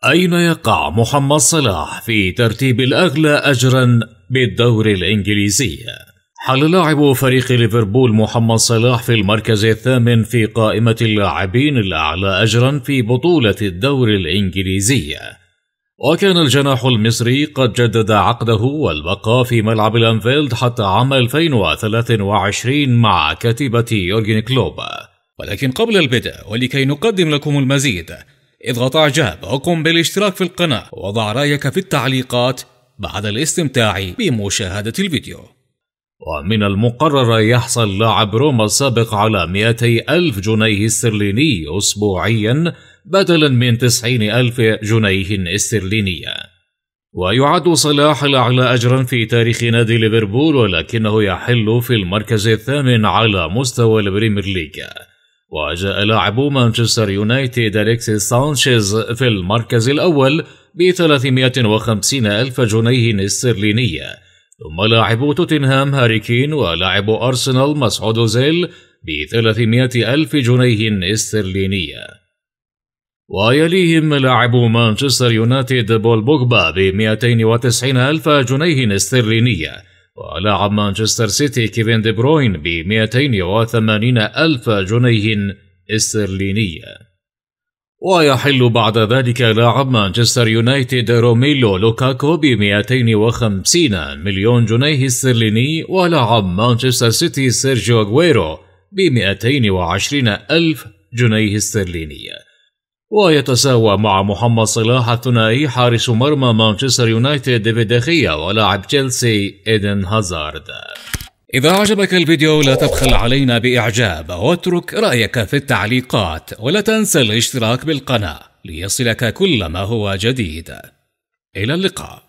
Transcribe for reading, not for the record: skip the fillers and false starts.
أين يقع محمد صلاح في ترتيب الأغلى أجرا بالدوري الإنجليزي؟ حل لاعب فريق ليفربول محمد صلاح في المركز الثامن في قائمة اللاعبين الأعلى أجرا في بطولة الدوري الإنجليزي، وكان الجناح المصري قد جدد عقده والبقاء في ملعب الأنفيلد حتى عام 2023 مع كتيبة يورجن كلوب. ولكن قبل البدء ولكي نقدم لكم المزيد، اضغط إعجاب وقم بالاشتراك في القناة وضع رأيك في التعليقات بعد الاستمتاع بمشاهدة الفيديو. ومن المقرر يحصل لاعب روما السابق على 200,000 جنيه استرليني أسبوعيا بدلا من 90,000 جنيه استرلينية. ويعد صلاح الأعلى أجرا في تاريخ نادي ليفربول، ولكنه يحل في المركز الثامن على مستوى البريمير ليج. وجاء لاعب مانشستر يونايتد أليكسيس سانشيز في المركز الأول ب350,000 جنيه استرلينية، ثم لاعب توتنهام هاري كين ولاعب أرسنال مسعود أوزيل ب300,000 جنيه استرلينية. ويليهم لاعب مانشستر يونايتد بول بوجبا ب290,000 جنيه استرلينية، ولاعب مانشستر سيتي كيفن دي بروين ب280,000 جنيه استرلينية. ويحل بعد ذلك لاعب مانشستر يونايتد روميلو لوكاكو ب250 مليون جنيه استرليني، ولاعب مانشستر سيتي سيرجيو أغويرو ب220,000 جنيه استرلينية. ويتساوى مع محمد صلاح الثنائي حارس مرمى مانشستر يونايتد ديفيد دخيا ولاعب تشيلسي إيدن هازارد. إذا أعجبك الفيديو لا تبخل علينا بإعجاب واترك رأيك في التعليقات، ولا تنسى الاشتراك بالقناة ليصلك كل ما هو جديد. إلى اللقاء.